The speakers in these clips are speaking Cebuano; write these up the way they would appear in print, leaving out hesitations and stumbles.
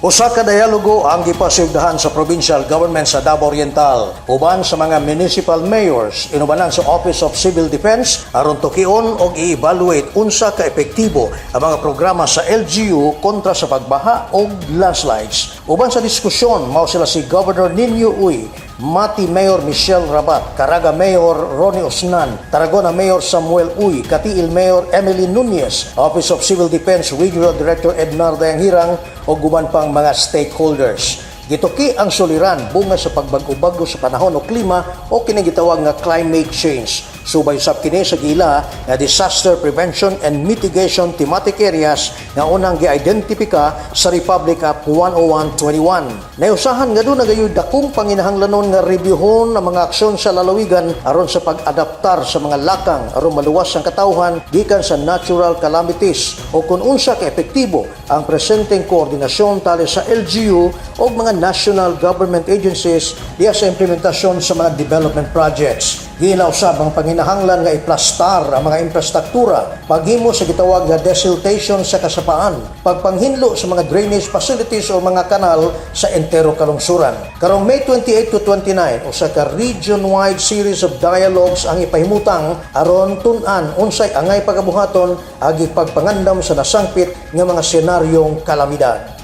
Usa ka dialogo ang gipasigdahan sa provincial government sa Davao Oriental uban sa mga municipal mayors inubanan sa Office of Civil Defense aron tukion og i-evaluate unsa ka epektibo ang mga programa sa LGU kontra sa pagbaha og landslides. Uban sa diskusyon mao sila si Governor Niño Uy, Mati Mayor Michelle Rabat, Caraga Mayor Ronnie Osnan, Tarragona Mayor Samuel Uy, Cateel Mayor Emily Nunez, Office of Civil Defense Regional Director Ednar Dayanghirang ug uban pang mga stakeholders. Gituki ang suliran bunga sa pagbag-o-bago sa panahon o klima o kining gitawag nga climate change. Subay sab kini sa giila nga disaster prevention and mitigation thematic areas nga unang gi-identipika sa Republic Act 10121. Naiusahan nga duna gayoy dakong panginahanglanon nga reviewhon ang mga aksyon sa lalawigan aron sa pag-adaptar sa mga lakang aron maluwas ang katawhan gikan sa natural calamities o kung unsa ka epektibo ang presenteng koordinasyon tali sa LGU o mga national government agencies diya sa implementasyon sa mga development projects. Giila usab ang panginahanglan nga iplastar ang mga infrastruktura, paghimo sa gitawag nga desiltation sa kasapaan, pagpanghinlo sa mga drainage facilities o mga kanal sa entero kalungsuran. Karong May 28 to 29, usa ka region-wide series of dialogues ang ipahimutang aron tun-an unsay angay pagabuhaton agi pagpangandam sa nasangpit nga mga senaryong kalamidad.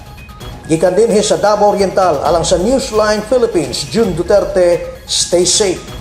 Gikan dinhi sa Davao Oriental alang sa Newsline Philippines, June Duterte, stay safe.